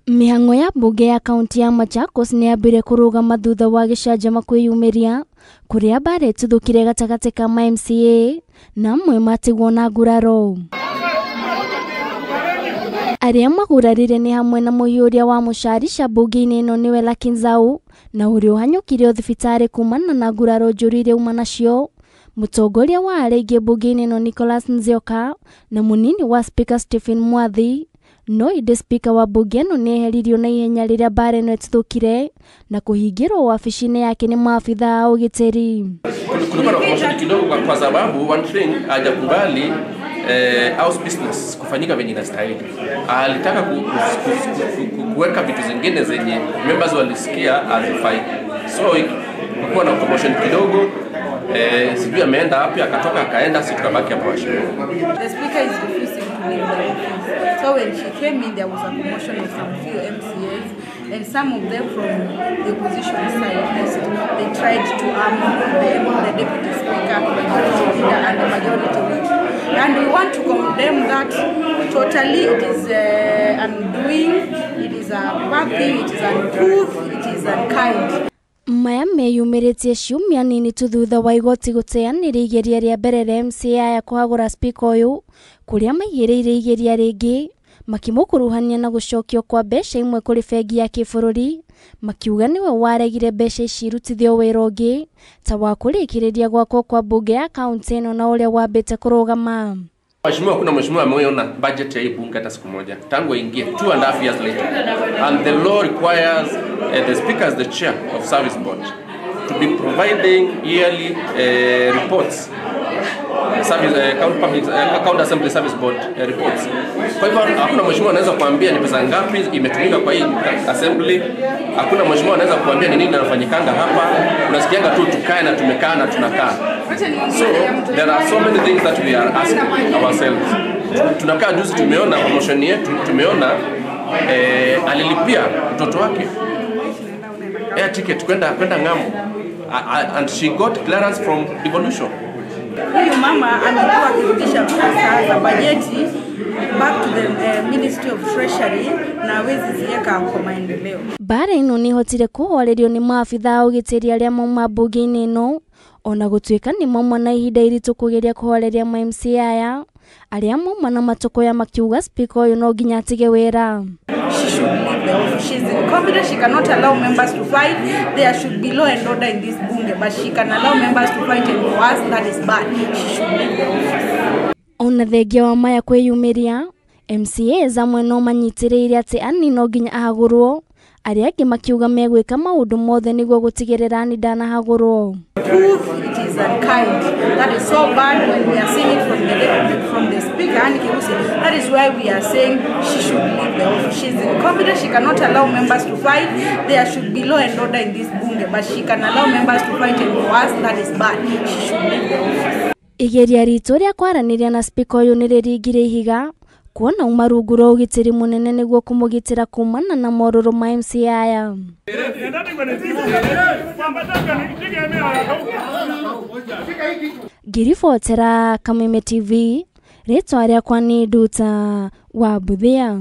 Mĩhang'o ya mbunge ya kaunti ya Machakos nĩ yambire kũrũgama thutha wa gĩcanjama kwĩyumĩria kũrĩa mbara ĩtuthũkire gatagatĩ ka ma MCA na amwe matigwo na nguraro. Arĩa magurarire nĩ hamwe na mũhiũria wa mũcarica mbunge-inĩ ĩno nĩwe Lucky Nzau na ũrĩa ũhanyũkirio thibitarĩ kumana na nguraro njũru iria auma nacio, mũtongoria wa arĩa aingĩ mbunge-inĩ ĩno Nicholas Nzioka na mũnini wa Speaker Stephen Mwathi. No ĩndĩ Speaker wa mbunge ĩno nĩ eheririo na ihenya rĩrĩa mbara ĩno ĩtuthũkire na kũhingĩrwo wabici-inĩ yake nĩ maabithaa a ũgitĩri. Kulikuwa na commotion kidogo kwa sababu one thing hajakubali house business kufanyika venye inastahili. Alitaka kuweka vitu zingine zenye members walisikia hazifai. So kulikuwa na commotion kidogo. Sijui ameenda wapi, akatoka akaenda, sisi tukabaki hapo. The speaker is refusing to leave the office. So when she came in, there was a commotion of some few MCAs and some of them from the opposition side. They tried to arm the deputy speaker, the majority leader and the majority whip. And we want to condemn that totally. It is undoing, it is a bad thing, it is uncouth, it is unkind. Maya meyumĩrĩtie ciumia nini tu thutha wa igoti gũteanĩria igeria rĩa mbere rĩa MCA ya kũhagũra spika ũyũ kũrĩa maigĩrĩire igeria rĩngĩ makĩmũkuruhania na gũcokio kwa mbeca imwe kũrĩ bengi ya kĩbũrũri makiuga nĩwe waregire mbeca ici irutithio wĩra ũngĩ ta wa kũrĩkĩrĩria gwakwo kwa mbunge ya kaunti ĩno na ũrĩa wambĩte kũrũgama. Mheshimiwa, kuna mheshimiwa ameona budget ya hii bunge hata siku moja tangu aingie 2.5 years later, and the law requires the speaker as the chair of service board to be providing yearly reports, service county public county assembly service board reports. Kwa hivyo hakuna mheshimiwa anaweza kuambia ni pesa ngapi imetumika kwa hii assembly, hakuna mheshimiwa anaweza kuambia ni nini inafanyikanga hapa. Unasikianga tu tukae na tumekaa na tunakaa. So there are so many things that we are asking ourselves. Tunakaa juzi tumeona promotion yetu, tumeona alilipia mtoto wake air ticket kwenda ng'ambo, and she got clearance from devolution. Huyu mama amekuwa akirudisha pesa za bajeti back to the Ministry of Treasury na hawezi ziweka kwa maendeleo. Mbara ĩno nĩ ĩhotire kũhorerio nĩ maabithaa a ũgitĩri arĩa mauma mbunge-inĩ ĩno ona gũtuĩka nĩ mauma na ihinda iritũ kũgeria kũhoreria ma MCA aya arĩa mauma na matũkũya makiuga spika ũyũ no nginya atige wĩra. She should leave the office. She's incompetent. She cannot allow members to fight. There should be law and order in this bunge, but she can allow members to fight, and for us that is bad. She should leave the office. Ona thengia wa maya kwĩyumĩria, MCA amwe no manyitĩrĩire atĩ Ann no nginya ahagũrwo, arĩa angĩ makiuga megwĩka maũndũ mothe nĩguo gũtigĩrĩra Ann ndanahagũrwo. Proof it is unkind. That is so bad when we are seeing it from the speaker, Ann Kihusi. That is why we are saying she should leave the office. She's incompetent. She cannot allow members to fight. There should be law and order in this bunge, but she can allow members to fight, and for us that is bad. She should leave the office. Igeria ritũ rĩa kwaranĩria na spika ũyũ nĩ rĩringire ihiga kuona uma rungu rwa ũgitĩri mũnene nĩguo kũmũgitĩra kumana na morũrũ ma MCA aya. Ngĩribotera Kameme TV, rĩtwa rĩakwa nĩ Nduta wa Mbuthia.